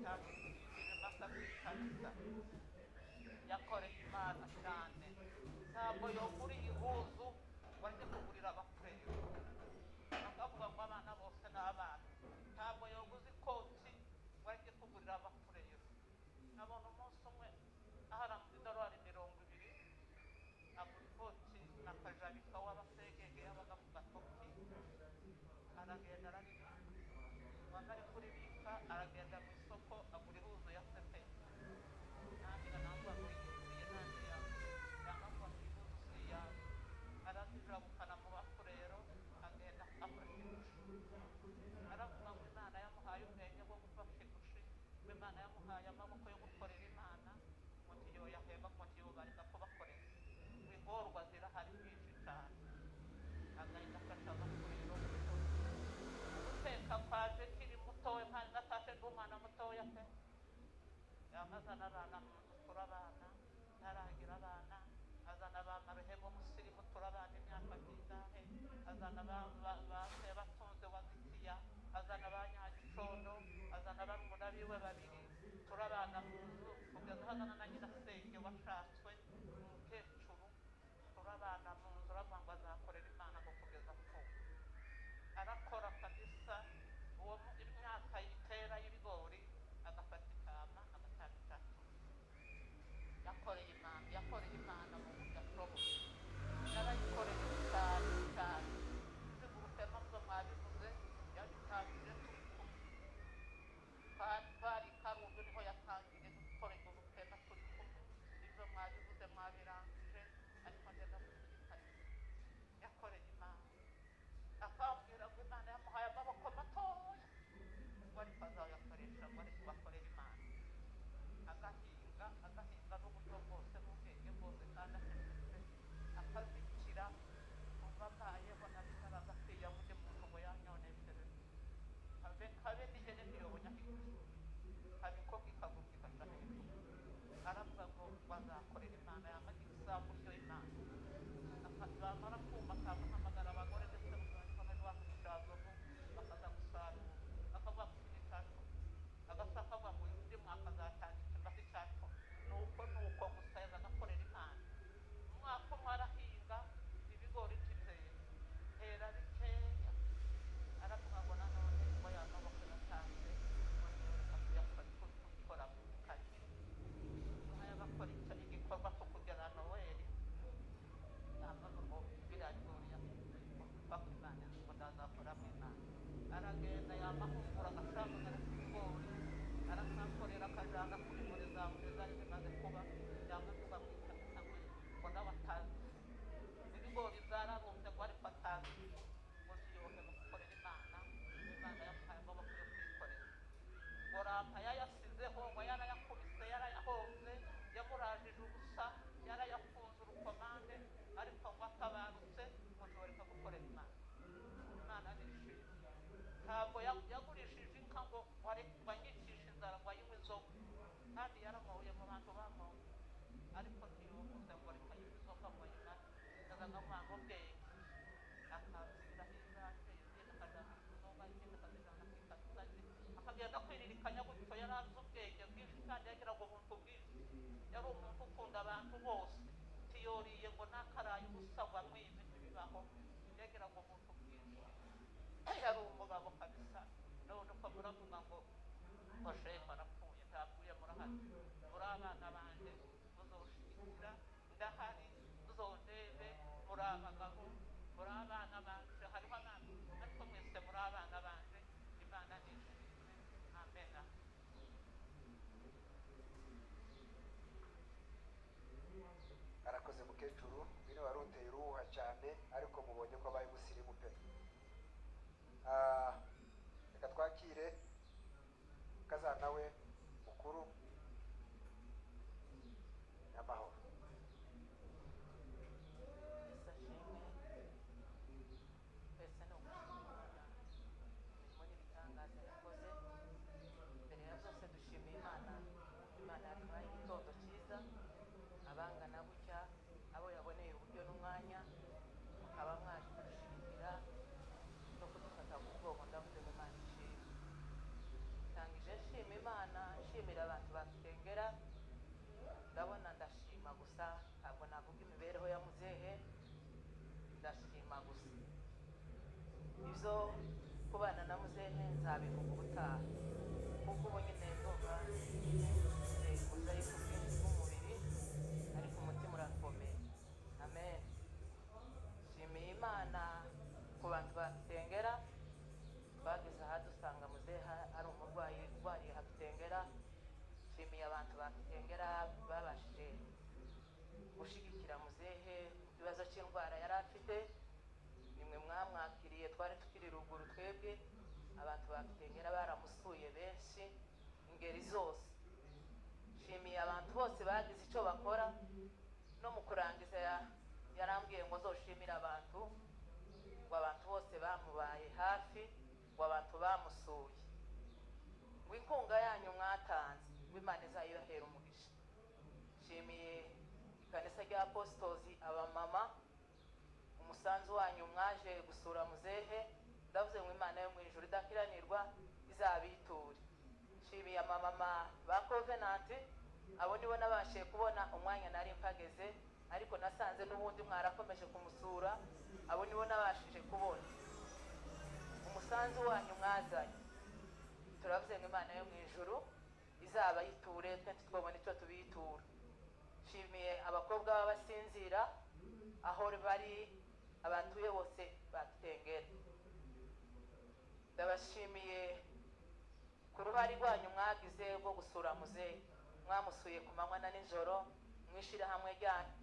Ibimasa by'ikanisa. Yakoreye Imana cyane. Ntabwo yoguriye ihuzu ngo ajye kugurira abafurero, akavuga ngo abana bose ni abana. Ntabwo yoguze ikoti ngo ajye kugurira abafurero. Nabona umunsi umwe ahara idolari 20 agura ikoti na kajabika w'abasegege yabaga mu gatoki, aragenda araribika. Wamara kuribika aragenda mu isoko agura ihuzu ya sepe. Nanjye ntabwo aguriye nanjye yanga ngo ihuzu si iyawe. Arazijabukana mu bafurero, agenda afashe igushi. Aravuga ngo Imana yamuhaye ubwenge bwo gufasha igushi, ngo Imana yamuhaye amaboko yo gukorera Imana, ngo ntiyoyahemba, ngo ntiyobareka kubakorera. Ingorwa zirahari nyinshi cyane. Agahita afasha abafurero guteka kwaje kiri mutoya, kandi natashe ndi umwana mutoya pe. Yamazana abana mu nzu turabana, ntaragira abana, azana ba maruhebo musirimu turabana imyaka nk'ingahe, azana ba Sebatunze wa Zitiya, azana ba Nyagicondo, azana barumuna biwe babiri, turabana mu nzu kugeza azana na nyirasenge washatswe umukecuru, turabana mu nzu. Aravuga ngo azakorera Imana ngo kugeza apfuye. Arakora kabisa. Uwo imyaka itera y'ibigori agafata ikama agatanga itatu. Yakoreye Imana, yakoreye Imana mu buryo ashoboye, yarayikoreye cyane cyane. Zigurutema byo mwabivuze, yabitangije turi kumwe. Twari Karundo niho yatangiriye gukorera urutema turi kumwe. Ibyo mwabivuze mwabirangije, ariko ngenda gushidikanya. Yakoreye Imana, akambwira ngo Imana yamuhaye amaboko matoya, ngo ariko azayakoresha ngo ariko bakorera Imana. Agahinga, agahinga n'uburyo bwose n'ubwenge bwose, kandi acecetse akazikira. Kuva mbayeho nabikaraza kwiya undi muntu ngo yanyoneshereze, habe habe n'ihene ntiyobonya ahica, habe inkoko ikaguruka igaca hejuru. Aravuga ngo bazakorera Imana, yamaze isambu y'Imana. Bamara kuma akamuhamagara abagore ndetse n'abazazovu bakaza gusarura, bakavuga ngo iki ni icyacu, agasa akavuga ngo undi mwaka azatanga ikimasa icyacu. Nuko nuko gusa yazaga akorera Imana. Umwaka umwe arahinga ibigori ntibizera, hera bikeya. Aravuga ngo nanone ngo ya maboko yatanze ngo ntiyoreka kuyakora mu kazi. Bakora igikorwa cyo kugera Noweli, yambaga ngo biriya bigori paka Imana ngo ndazakoramo Imana. Aragenda yamahungura agashambagara k'ibigori, arakakorera akajana kuri muri za buri zari zimaze kuba. Yamaze mu ikanisa ngo nawe atazi ibigori byarabumbye, ngo ariko atazi, ngo ntiyoheba gukorera Imana. Imana yamuhaye amaboko yo kwikorera. Ngo rampa yayasizeho, ngo yarayakubise, yarayahonze, yamurajije ubusa, yarayafunze urukomande, ariko ngo atabarutse ngo ntiyoreka gukorera Imana. Imana nishimye. Ntabwo yagurishije inka ngo anyicishe inzara ngo ayinywe inzoga, kandi yaranyoye mu bantu banyoye, ariko ntiyoguze ngo reka yinywe inzoga ngo ayimare. Yazaga amwanga ubwenge, akazira izanje, izindi akajana ku nzoga, izindi akazijana ku ikanisa, akagenda kwiririkanya gutyo. Yari azi ubwenge bwinshi kandi yagiraga ubuntu bwinshi. Yari umuntu ukunda abantu bose, tiyoriye ngo nakaraye ubusa ngo amwime, ntibibaho. Yagiraga ubuntu bwinshi, yari umugabo kabisa. None uko muravuga ngo ngo shefu arapfuye, ntapfuye, murahari, muri abana banje, muzoshigikira, ndahari, muzondebe. Muri abagabo, muri abana banje, hariho abana, ariko mwese muri abana banje. Imana nishimwe, amena. Arakoze mukecuru, bino wari uteye uruhuha cyane, ariko mubonye ko abaye umusirimu pe. Reka twakire kazana we mukuru Nyamahoro. Yesu ashimwe. Twese ni ugushima Imana imirimo n'ibitangaza yakoze. Mbere ya byose dushimiye Imana, Imana yaduhaye igitondo cyiza, abangana gutya, abo yaboneye uburyo n'umwanya, mukaba mwaje kudushyigikira no kudufata mu mugongo. Kitengera. Ndabona ndashima gusa, ntabwo navuga imibereho ya muzehe, ndashima gusa. Ibyo kubana na muzehe nzabivuga ubutaha, kuko ubu nyine ndumva ubudahita bwinshi bw'umubiri, ariko umutima urakomeye. Amen. Nshimiye Imana ku bantu ba Kitengera bageze aha dusanga muzehe ari umurwayi urwariye aha Kitengera. Nshimiye abantu ba Kitengera babashije gushyigikira muzehe mu kibazo cy'indwara yari afite. Nimwe mwamwakiriye, twari tukiri ruguru twebwe. Abantu ba Kitengera baramusuye benshi, ingeri zose. Nshimiye abantu bose bagize icyo bakora. No mu kurangiza yarambwiye ngo nzoshimire abantu, ngo abantu bose bamubaye hafi, ngo abantu bamusuye, ngo inkunga yanyu mwatanze, ngo Imana izayibahera umugisha. Nshimiye ikanisa rya Apostles, abamama, umusanzu wanyu mwaje gusura muzehe, ndavuze ngo Imana yo mu ijuru idakiranirwa izabiture. Nshimiye abamama ba Covenant, abo nibo nabashije kubona umwanya nari mpageze, ariko nasanze n'ubundi mwarakomeje kumusura, abo nibo nabashije kubona umusanzu wanyu mwazanye. Turavuze ngo Imana yo mu ijuru izabayiture, twe ntitwabona icyo tubitura. Nshimiye abakobwa b'abasinzira aho bari, abatuye bose ba Kitengera. Ndabashimiye ku ruhare rwanyu mwagize rwo gusura muzehe, mwamusuye ku manywa na nijoro mu ishyirahamwe ryanyu.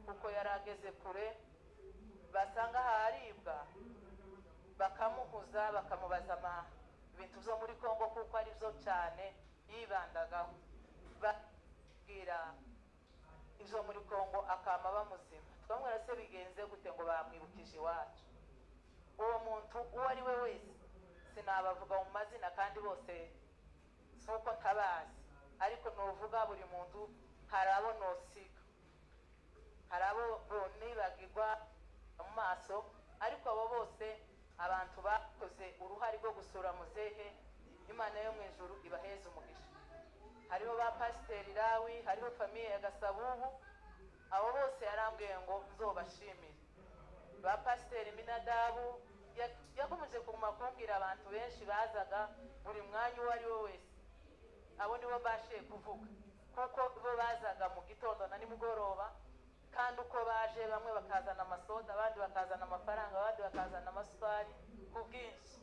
Kuko yari ageze kure, basanga aharibwa bakamuhuza, bakamubaza ibintu byo muri Kongo, kuko ari byo cyane yibandagaho. Babwira ibyo muri Kongo akama bamuzima. Twamwira se bigenze gute ngo bamwibukije iwacu? Uwo muntu uwo ari we wese sinabavuga mu mazina, kandi bose si uko ntabazi, ariko nuvuga buri muntu hari abo nosiga, hari abo nibagirwa mu maso, ariko abo bose abantu bakoze uruhare rwo gusura muzehe, Imana yo mu ijuru ibaheze umugisha. Hariho ba Pasiteri Lawi, hariho famiye ya Gasabubu, abo bose yarambwiye ngo nzobashimire. Ba Pasiteri Minadabu yakomeje kuguma kumbwira abantu benshi bazaga buri mwanya uwo ari we wese, abo nibo mbashiye kuvuga, kuko bo bazaga mu gitondo na nimugoroba, kandi uko baje bamwe bakazana amasoda, abandi bakazana amafaranga, abandi bakazana amasukari ku bwinshi.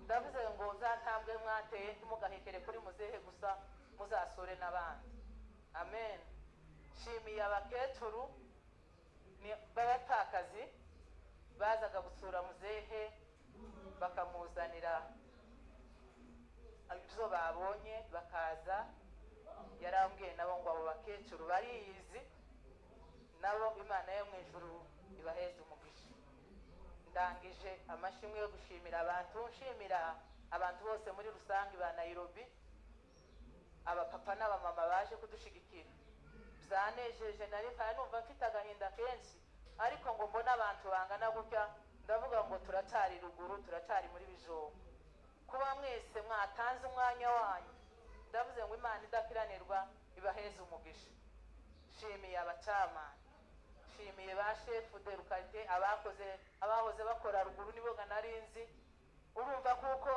Ndavuze ngo za ntambwe mwateye ntimugahekere kuri muzehe gusa, muzasure n'abandi. Amen. Nshimiye abakecuru b'abatakazi bazaga gusura muzehe, bakamuzanira ibyo babonye, bakaza. Yarambwiye nabo ngo abo bakecuru bariyizi, nabo Imana yo mu ijuru ibaheze umugisha. Ndangije amashimwe yo gushimira abantu, nshimira abantu bose muri rusange ba Nairobi, abapapa n'abamama baje kudushigikira. Byanejeje, nari numva mfite agahinda kenshi, ariko ngo mbone abantu bangana gutya, ndavuga ngo turacyari ruguru, turacyari muri Bijombo. Kuba mwese mwatanze umwanya wanyu, ndavuze ngo Imana idakiranirwa ibaheze umugisha. Nshimiye abacamanza, nshimiye ba shefu de rukarite, abakoze abahoze bakora ruguru nibo narinzi. Urumva kuko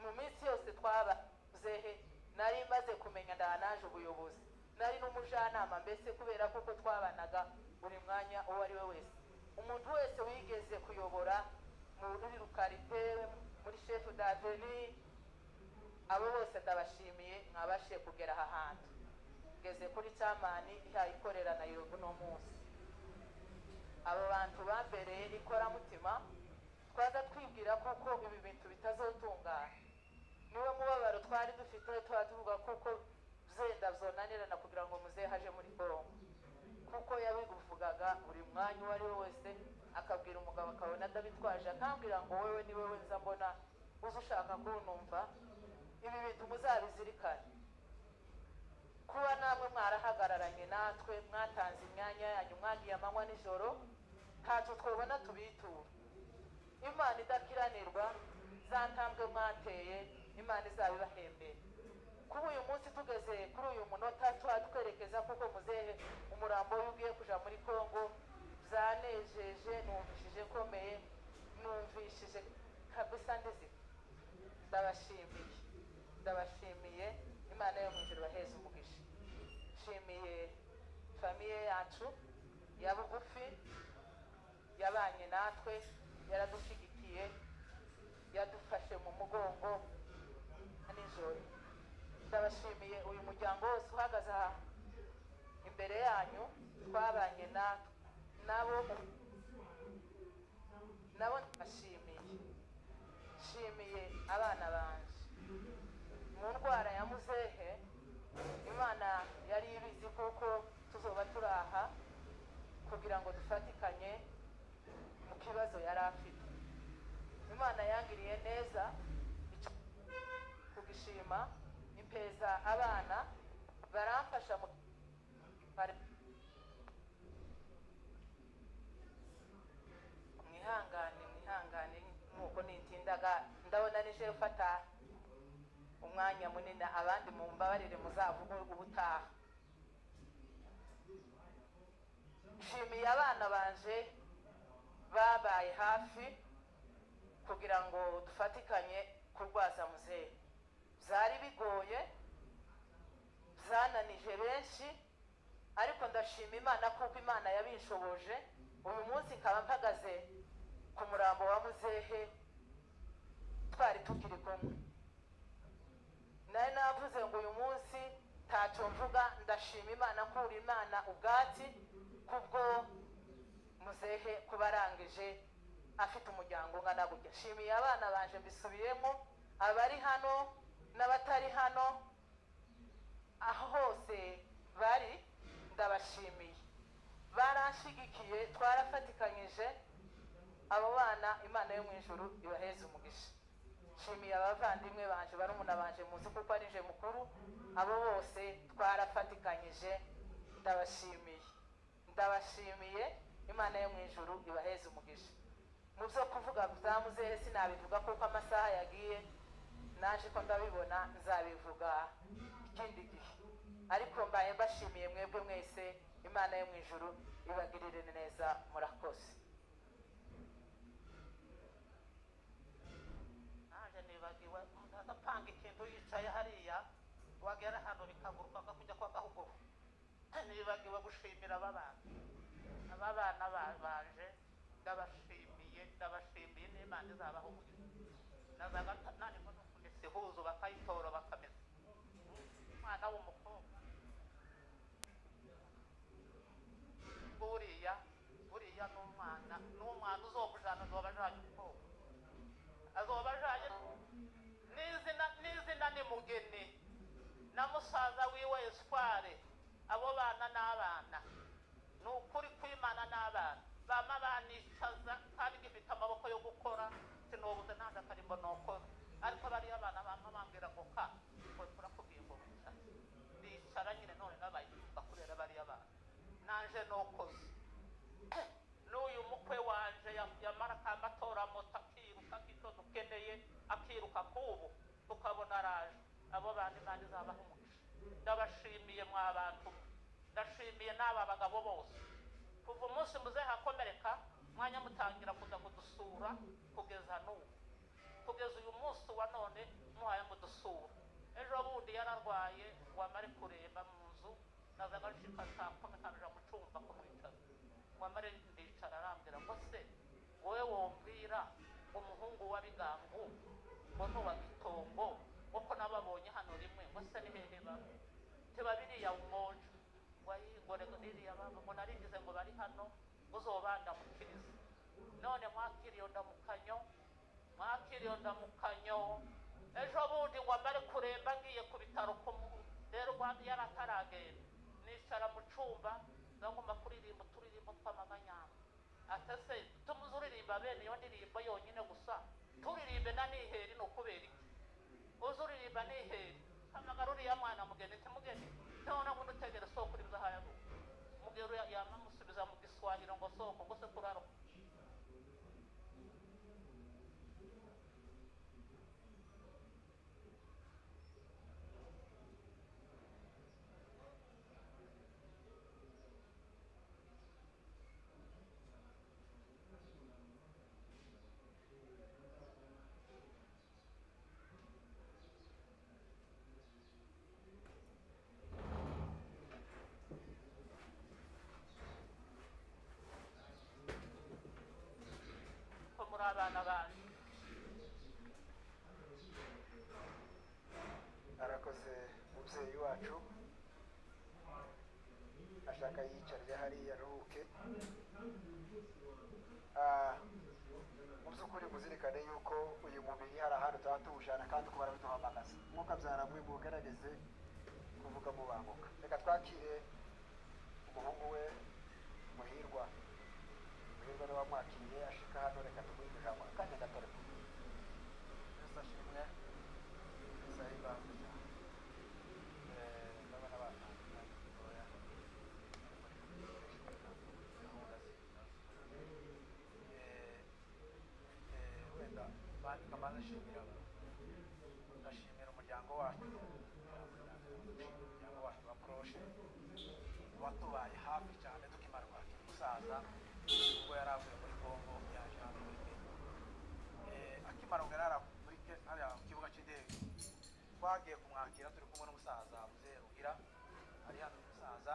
mu minsi yose twabazehe nari maze kumenya ndanaje ubuyobozi, nari n'umujanama mbese, kubera kuko twabanaga buri mwanya uwo ari we wese. Umuntu wese wigeze kuyobora muri rukarite, muri shefu d'aveni, abo bose ndabashimiye, mwabashiye kugera aha hantu. Ngeze kuri camani ihayikorera Nairobi no munsi. Abo bantu bambereye ikoramutima, twaza twibwira kuko ibi bintu bitazotungana. Niwe mubabaro twari dufite, tuba tuvuga kuko byenda binanirana kugira ngo muzehe aje muri Kongo, kuko yabivugaga buri mwanya uwo ari we wese, akabwira umugabo akabona adabitwaje, akambwira ngo wewe ni wewe nza mbona uza ushaka kuntumva. Ibi bintu muzabizirikane, kuba namwe mwarahagararanye natwe, mwatanze imyanya yanyu, mwagiye amanywa nijoro, ntacyo twabona tubitura. Imana idakiranirwa, za ntambwe mwateye Imana izabibahembere. Kuba uyu munsi tugeze kuri uyu munota tuba twerekeza kuko muzehe umurambo we ugiye kuja muri Kongo, byanejeje, numvishije nkomeye, numvishije kabisa ndizi. Ndabashimiye, ndabashimiye, Imana yo mu ijuru ibaheze umugisha. Nshimiye famiye yacu ya bugufi yabanye natwe, yaradushigikiye, yadufashe mu mugongo nijoro. Ndabashimiye uyu muryango wose uhagaze aha imbere yanyu, twabanye nabo nabo ndabashimiye. Nshimiye abana banje mu ndwara ya muzehe, Imana yari ibizi kuko tuzoba turaha kugira ngo dufatikanye mu kibazo yari afite. Imana yangiriye neza kugishima, impeza abana baramfasha mu mwihangane, mwihangane nuko nintindaga ndabona nije ufata umwanya munini, abandi mumbabarire muzavuge ubutaha. Nshimiye abana banje babaye hafi kugira ngo dufatikanye kurwaza muzehe. Byari bigoye, byananije benshi, ariko ndashima Imana kuko Imana yabinshoboje. Uyu munsi nkaba mpagaze ku murambo wa muzehe twari tukiri kumwe. Nari navuze ngo uyu munsi ntacyo mvuga, ndashima Imana, nkura Imana ubwatsi kubwo muzehe kubarangije afite umuryango ungana gutya. Nshimiye abana banje mbisubiyemo, abari hano n'abatari hano, aho hose bari ndabashimiye, baranshigikiye, twarafatikanyije. Abo bana Imana yo mu ijuru ibaheze umugisha. Nshimiye abavandimwe banje, barumuna banje muzi kuko ari je mukuru, abo bose twarafatikanyije, ndabashimiye, ndabashimiye. Imana yo mu ijuru ibaheze umugisha. Mu byo kuvuga bya muzehe sinabivuga kuko amasaha yagiye, naje ko ndabibona nzabivuga ikindi gihe, ariko mbaye mbashimiye mwebwe mwese. Imana yo mu ijuru ibagirire neza, murakoze. Naje nibagiwe umuntu adapanga ikintu yicaye hariya, wagera hano bikaguruka akakujya kwa gahuguru. Nibagiwe gushimira aba bana, aba bana baje ndabashimiye, ndabashimiye n'Imana izabaha umugisha. Nazaga nani mbona ukuntu ihuzo bakayitora bakamesa. Umwana w'umukobwa buriya, buriya n'umwana, n'umwana uzokujana azoba ajanye umukobwa, azoba ajanye n'izina, n'izina ni Mugeni na musaza wiwe Espoir. Abo bana n'abana ni ukuri kw'Imana n'abana bama banicaza kandi gifite amaboko yo gukora, sinobuze nanje akarimbo nokora, ariko bariya abana bama bambwira ngo ka ngo turakubwiye ngo wicara, ndicara nyine. None nabaye bakurera bariya bana nanje nokoze. N'uyu mukwe wanje yamara akamatora moto akiruka k'icyo dukeneye, akiruka k'ubu tukabona araje. Abo bana Imana izabaha umugisha. Ndabashimiye mwa bantu, ndashimiye n'aba bagabo bose. Kuva umunsi muzehe akomereka, mwanya mutangira kuza kudusura kugeza n'ubu, kugeza uyu munsi wa none muhaye mudusura. Ejo bundi yararwaye, wamare kuremba mu nzu, nazaga nshika saa kumi nkaja mu cyumba kumwicaza, wamare ndicara arambwira ngo se wowe wombwira ngo umuhungu wa Bigangu ngo n'uwa Gitongo ngo ko nababonye hano rimwe, ngo se ni hehe baba? Tiba biriya umoja ngo ngo reka ririya baba, ngo naringize ngo bari hano uzobandamukiriza. None mwakiriye ndamukanyo, mwakiriye ndamukanyo. Ejo bundi ngo amare kuremba ngiye ku bitaro rero Rwanda yari ataragenda, nicara mu cumba ndagomba kuririmba uturirimbo tw'amaganyamba. Atese tumuze uririmba bene iyo ndirimbo yonyine gusa, turirimbe na niheri ni ukubera iki? Uze uririmba niheri, hamagara uriya mwana mugeni, ntimugeni none ngo utegere soko uri bwahayabu. Mugero yamamusubiza mu Giswahili ngo soko ngo se kuraro. Abana banyu. Arakoze umubyeyi wacu, ashaka yicarire hariya aruhuke. Mu by'ukuri muzirikane yuko uyu mubiri hari ahantu tuba tuwujana kandi ko barabiduhamagaza. Mwuka byaramwe mugerageze kuvuga mubanguka. Reka twakire umuhungu we Muhirwa. Muhirwa niwe wamwakiriye ashika hano, reka tumuhe ijambo akanya gato. Yesu ashimwe, Yesu ahimbazwe cyane. Ndabona batanze umwanya mutoya, ariko reka dukoreshe gahunda z'inoze. Wenda mbanze nshimira, ndashimira umuryango wacu, umuryango wacu wa Proche watubaye hafi cyane tukimara kwakira umusaza ubwo yari avuye muri Congo yaje hano muri Kenya. Akimara kugera hariya ku kibuga cy'indege, twagiye kumwakira turi kumwe n'umusaza Muzehe Rugira ari hano umusaza.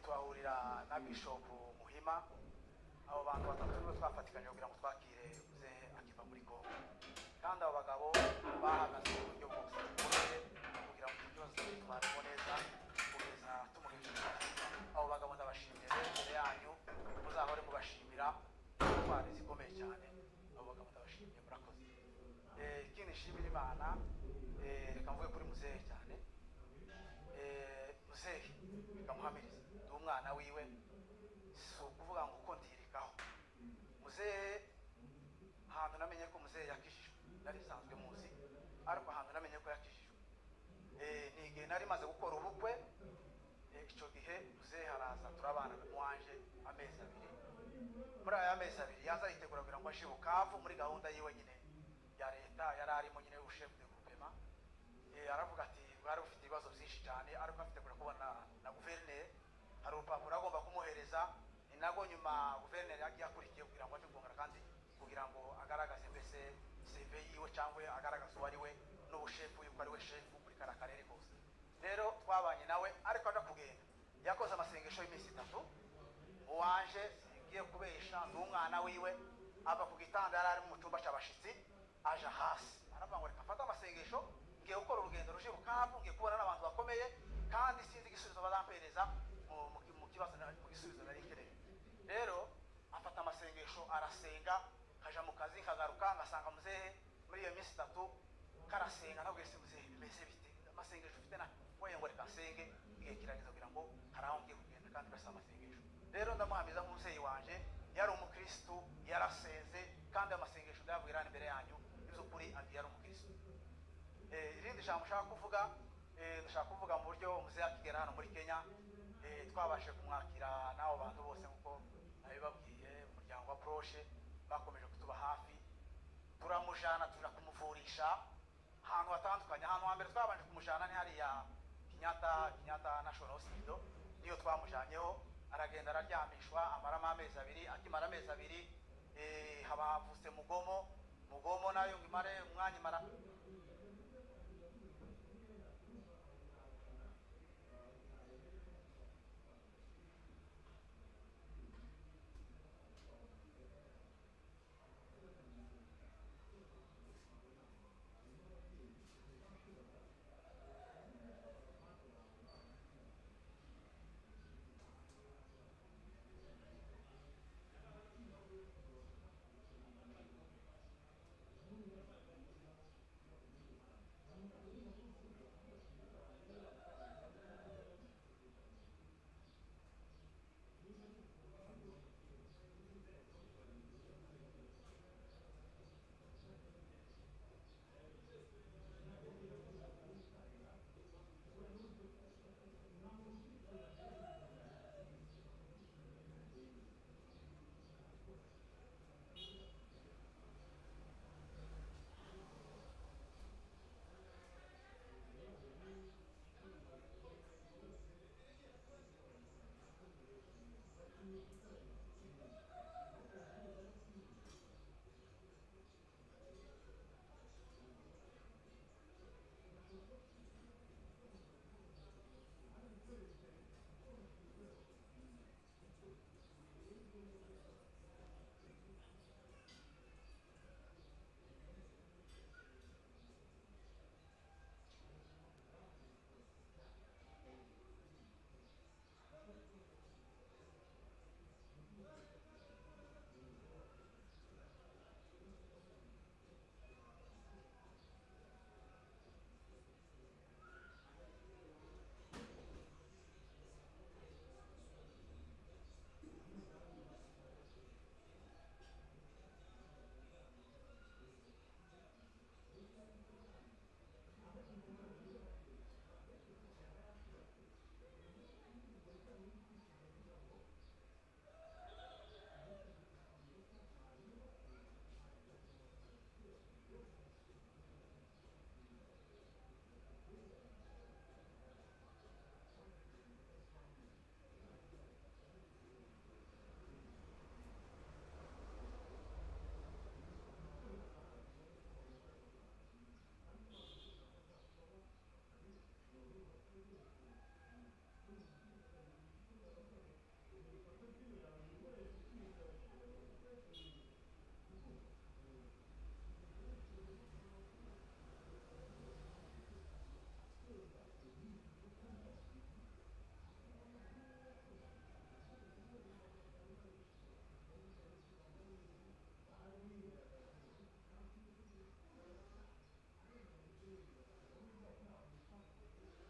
Tuhahurira na Bishop Muhima. Abo bantu batatu nibo twafatikanye kugira ngo twakire Muzehe akiva muri Congo, kandi abo bagabo bahagaze mu buryo bwose bukomeye kugira ngo icyo kibazo tubitwaremo neza kugeza tumugejeje. Abo bagabo ndabashimiye rero imbere yanyu, muzahore mubashimira intwari zikomeye cyane. Abo bagabo ndabashimiye, murakoze. Ikindi nshimira Imana, reka mvuge kuri Muzehe cyane. Muzehe reka muhamirize, ndi umwana wiwe, si ukuvuga ngo uko ndirikaho Muzehe. Ahantu namenye ko Muzehe yakijijwe, nari nsanzwe muzi, ariko ahantu namenye ko yakijijwe ni igihe nari maze gukora ubukwe. Icyo gihe Muzehe araza turabana muwanje amezi abiri. Muri aya mezi abiri yaza yitegura kugira ngo aje Bukavu muri gahunda yiwe nyine ya leta yari arimo nyine y'ubuchef de groupement. Aravuga ati bwari bufite ibibazo byinshi cyane, ariko afite kubona na guverineri hari urupapuro agomba kumuhereza. Ni nago nyuma guverineri yagiye akurikiye kugira ngo aje kongera kandi kugira ngo agaragaze mbese CV yiwe cyangwa agaragaze uwo ari we n'ubushefu yuko ari we shefu muri kara karere kose. Rero twabanye nawe, ariko aja kugenda yakoze amasengesho y'iminsi itatu. Uwanje singiye kubesha, ndi umwana wiwe, ava ku gitanda yari ari mu cyumba cy'abashitsi aja hasi, aravuga ngo reka mfate amasengesho, ngiye gukora urugendo ruje Bukavu, ngiye kubona n'abantu bakomeye kandi sinzi igisubizo bazampereza mu kibazo mu gisubizo nari nkeneye. Rero afata amasengesho arasenga, nkaja mu kazi nkagaruka ngasanga Muzehe muri iyo minsi itatu karasenga. Nabwo ese Muzehe bimeze bite, amasengesho ufite na we? Ngo reka nsenge, igihe kirageze kugira ngo hari aho ngiye kugenda kandi basa amasengesho. Rero ndamuhamiza nk'umubyeyi wanje, yari umukristu, yarasenze, kandi amasengesho ndayabwira hano imbere yanyu by'ukuri agiye ari umukristu. Irindi jambo nshaka kuvuga, ndashaka kuvuga mu buryo Muzehe akigera hano muri Kenya, twabashe kumwakira n'abo bantu bose nk'uko nabibabwiye. Umuryango wa Proche bakomeje kutuba hafi, turamujana tuja kumuvurisha ahantu hatandukanye. Ahantu hambere twabanje kumujana ni hariya Kenyatta National Hospital, niyo twamujanyeho, aragenda araryamishwa amaramo amezi abiri. Akimara amezi abiri haba havutse mugomo. Mugomo nayo ngo imare umwanya imara